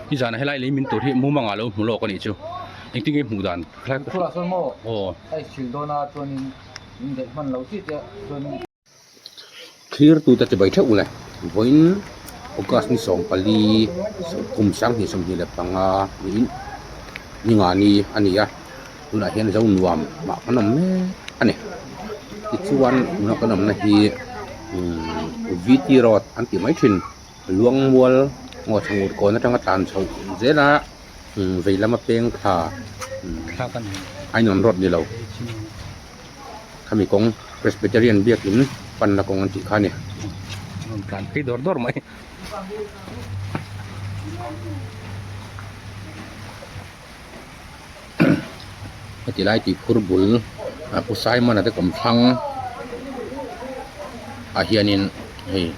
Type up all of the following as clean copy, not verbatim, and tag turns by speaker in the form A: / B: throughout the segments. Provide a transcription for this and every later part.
A: Nizanah helai lei min tur hi mumangah lo hmu lawk a nih chu. Engtin nge hmuh dan?
B: Khurah sawn maw?
A: Aw.
B: A inchhil dawn a chuanin min daih hman lo chiah chiah chuanin.
A: Thlir tute chibai theuh le. Vawiin August ni 14 kum 2025 niin ni nga ni a ni a. Tunah hian zo nuam mah kan awm mek a ni. Tichuan tuna kan awmna hi VT road an tih mai thin. Luangmual ngaw chhungut kawn atanga tlan chhoh zel a vei lama peng thla Ainawn road ni lo khami kawng Presbyterian biakin panna kawng an tih kha a ni. Tlan phei dawr dawr mai. Heti lai tih phur bul Pu Simon-a te kawmthlang ah hianin hei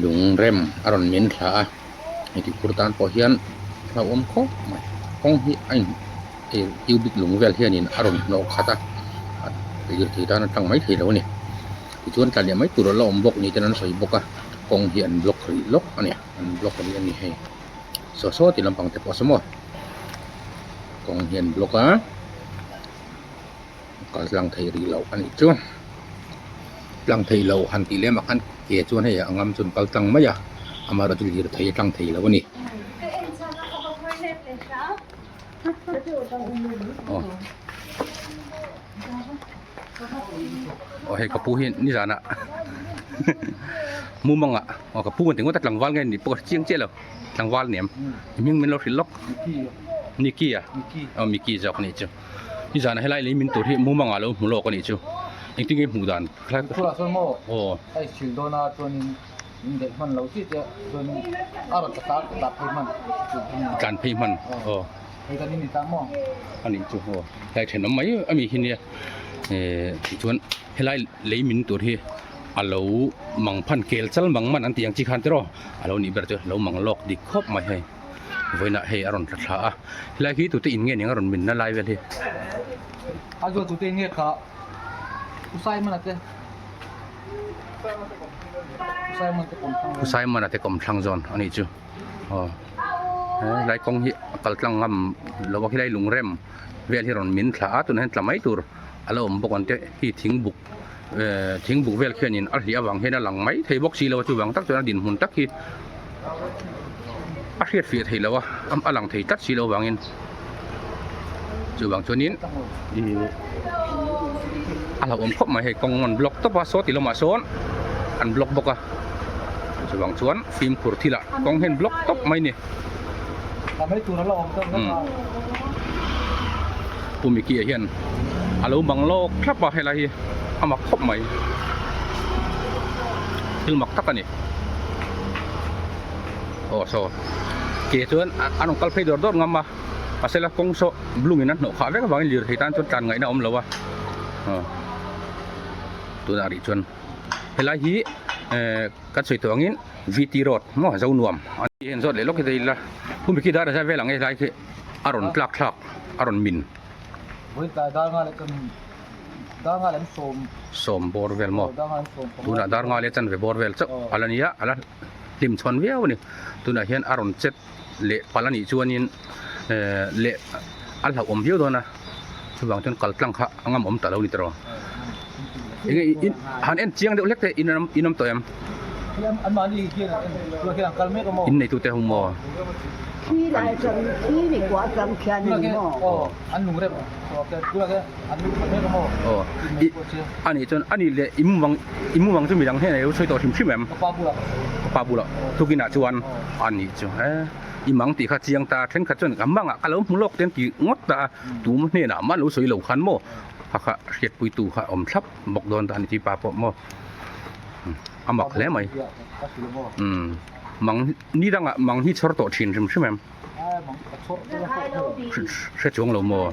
A: lung rem a rawn min thla a heti phur tan pawh hian hlauhawm khawp mai kawng hi a in hei cubic lung vel hianin a rawn hnawh khat a lirthei tan a tang mai thei lo a ni tichuan tla leh mai tur a la awm bawk ni ten an sawi bawk a kawng hi an block rih lawk a ni an block rih a ni hei. Saw saw tih lampang te pawh a saw maw kawng hian block a kal tlang theih rih loh a nih chu tlang theih loh han tih lem ah khan ke chuan hei a ngam chuan kal tlang mai a amaherawh chu lirthei a tlang thei lo a ni aw aw hei ka pu hi nizanah mumangah aw ka pu an ti ngawt a tlangval nge ni pawh ka hre chiang chiah lo tlangval a ni em i hming min lo hrilh lawk Niki a aw Miki zawk a nih chu nizanah helai lei min tur hi mumangah lo hmu lawk a nih chu engtin nge hmuh dan aw. Tlan phei hman aw a nih chu aw helai thenawm mai a mi hi nia eh tichuan helai lei min tur hi a lo mang phan kel chal mang man an tih ang chi khan tiraw a lo nih ber chu lo mang lawk dik khawp mai hei vawiinah hei a rawn tla thla a helai khi tute in nge ning a rawn min na lai vel hi. Pu Simon-a te kawmthlang zawn a nih chu aw helai kawng hi a kal tlang ngam lo a khilai lungrem vel hi rawn min thla a tunah hian tla mai tur a la awm bawk ang te hi thingbuk ehh thingbuk vel khianin a hliah avang hian a lang mai thei bawk si lo a chuvang tak chuan a dinhmun tak hi a hriat fiah theih loh a a lang thei tlat si loh avangin chuvang chuanin ihh a hlauhawm khawp mai hei kawng an block tawp a saw ti lamah sawn an block bawk a chuvang chuan fimkhur thil ah kawng hian block tawp mai a ni umm Pu Mickey ah hian a lo bang lawk thlap a helai hi a mak khawp mai thil mak tak a ni aw saw ke chuan an rawn kal phei dawr dawr ngam a mahse la kawng saw blue in an hnawh khah vek avangin lirthei tan chuan tlan ngaihna a awm lo a aw tunah rih chuan helai hi ehh kan sawi tawh angin V T road maw Zonuam a ni hian zawt leh lawk hi ta ila humi khi dar a vel ang e helai khi a rawn tlak thlak a rawn min. Sawm bawr vel maw? Tunah dar nga leh chanve bawr vel chauh a la ni a, a la hlim chhawn viau a ni. Tunah hian a rawn chet leh palh a nih chuanin ehh leh a hlauhawm viau dawn a, chuvang chuan kal tlang kha a ngam awm ta lo a ni tawh. Enge i han en chiang deuh hlek te in awm tawh em? In neitute ho maw? Aw i anih chuan anih leh i mumang i mumang chu midang hnenah i lo sawi tawh hrim hrim em? Ka pa bulah tukinah chuan anih chu he i mang tih kha chiang ta thenkhat chuan ka mangah ka lo hmu lawk te an ti ngawt ta a tum hnenah mah lo sawi lo khan maw kha kha hriatpuitu kha awm thlap bawk dawn ta a ni chi pa pawh maw a mak hle mai umm mang ni dangah mang hi chhawr tawh thin hrim hrim em? Hre chuang lo maw?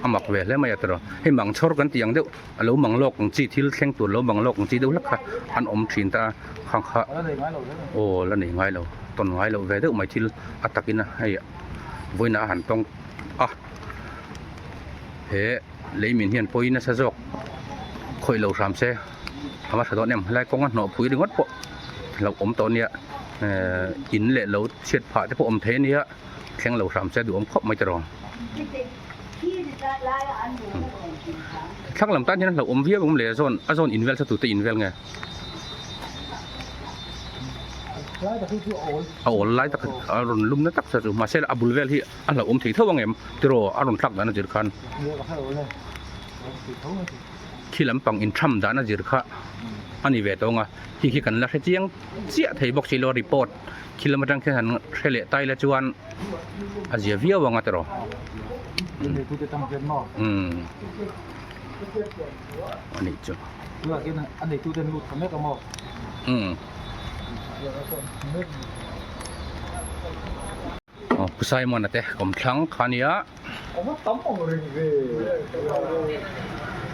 A: A mak ve hle mai a tiraw. Hei mang chhawr kan tih ang deuh a lo mang lawk ang chi thil thleng tur lo mang lawk ang chi deuh hlek kha an awm thin ta a khang kha aw la nei ngai lo tawn ngai loh ve deuh mai thil a takin a hei vawiinah a han tawng a he leimin hian pawi nasa zawk khawih lo hram se a va tha dawn em helai kawnga hnawhpui ringawt pawh hlauhawm tawh a nia. Eh in leh lo chhiat phah te pawh awm thei a nia thleng lo hram se duhawm khawp mai ta rawh. Thlang lam tan hian a hlauhawm viau ang le a zawn a zawn in vel chu tute in vel nge? A awl lai tak a rawn lum na tak sa chu mahse a bul vel hi a hlauhawm thei tho ang em tiraw a rawn thlak dan a zir khan. Khi lampang intham dan a zir kha a ni ve tawng a khi khi kan la hre chiang chiah thei bawk si lo report khi lam atang khian han hre leh tai la chuan a zia viau ang a tiraw umm a nih chu umm. Aw Pu Simon-a te kawmthlang kha a nia.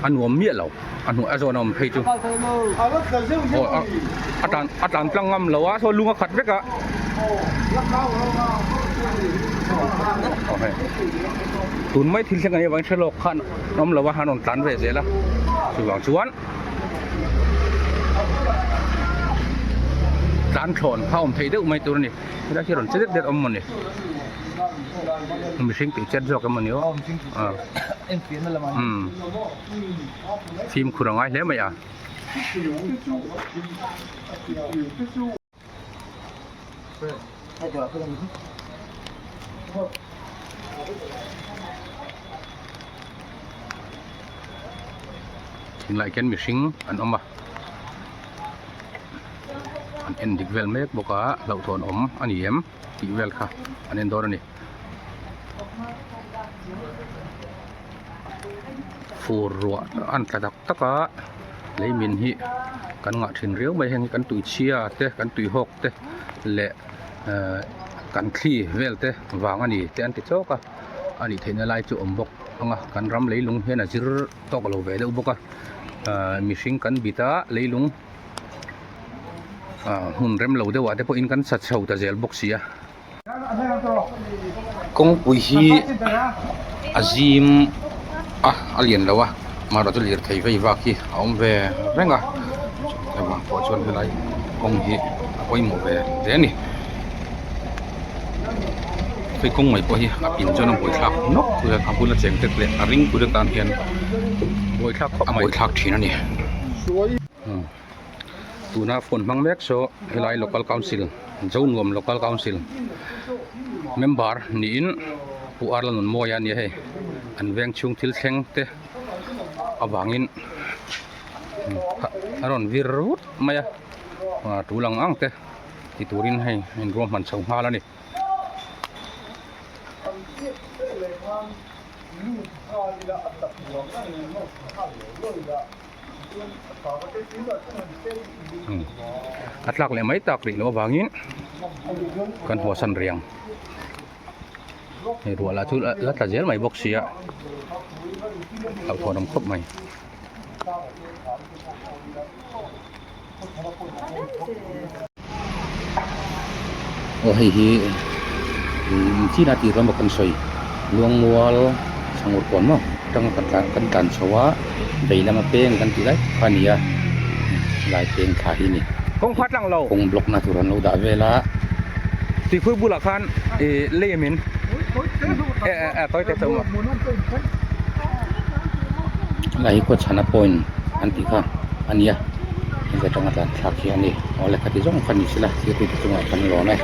A: A nuam miah lo a hnuai a zawn a awm phei chu aw a a tlan a tlan tlang ngam lo a saw lung a khat vek a aw hei tun mai thil thleng a nih avangin hre lawk khan an awm lo a an rawn tlan ve zel a chuvang chuan tlan thlawn kha awm thei deuh mai tur a ni helai hi rawn che det det awm mawni. Mihring tih chet zawk emaw ni aw umm fimkhur a ngai hle mai a. Thinglai khian mihring an awm a an en dik vel mek bawk a hlauhthawn awm a ni em. tih vel kha an en dawn a ni. Fur ruah an tla tak tak a lei min hi kan ngah thin riau mai heng hi kan tui chhia te kan tui hawk te leh ehh kan thli vel te vang a ni te an ti chawk a a nih theihna lai chu awm bawk ang a kan ram leilung hian a zir tawk lo ve deuh bawk a ehh mihring kan bit a leilung. Ah hmun rem lo deuh ah te pawhin kan sa chho ta zel bawk si a. Kawngpui hi a zim a a lian lo a amaherawhchu lirthei vei vak hi a awm ve reng a chuvang pawh chuan helai kawng hi a pawimawh ve hle a ni. Hei kawng mai pawh hi a pin chuan a buaithlak nawk a bula cheng te leh a ring tur atan hian a buaithlak thin a ni. Tuna phone hmang mek saw helai local council Zonuam local council member niin Pu Arla Nunmawia a nia hei an veng chhung thil thleng te avangin a rawn vir vut mai a tul ang ang te ti turin hei a inruahman chho nghal a ni. A tlak leh mai tak rih loh avangin kan haw san riang hei ruah lah chu la tla zel mai bawk sia hlauhthawn awm khawp mai. Aw hei hi chin a tih ram a kan sawi Luangmual Chhangur kawn maw atanga kan tlan kan tlan chho a vei lama peng kan tih lai tak kha a ni a helai peng thla hi a ni
C: Kawng kha tlang lo.
A: Kawng block na tur an lo dah vel a.
C: Tuipui bulah khan ih lei a min e e tawi te chauh maw.
A: Helai hi Kawchhana point an tih kha a ni a heng atanga tlan thlak hi a ni aw lehkha ti zawng kha ni sela thirtute chungah kan lawn e.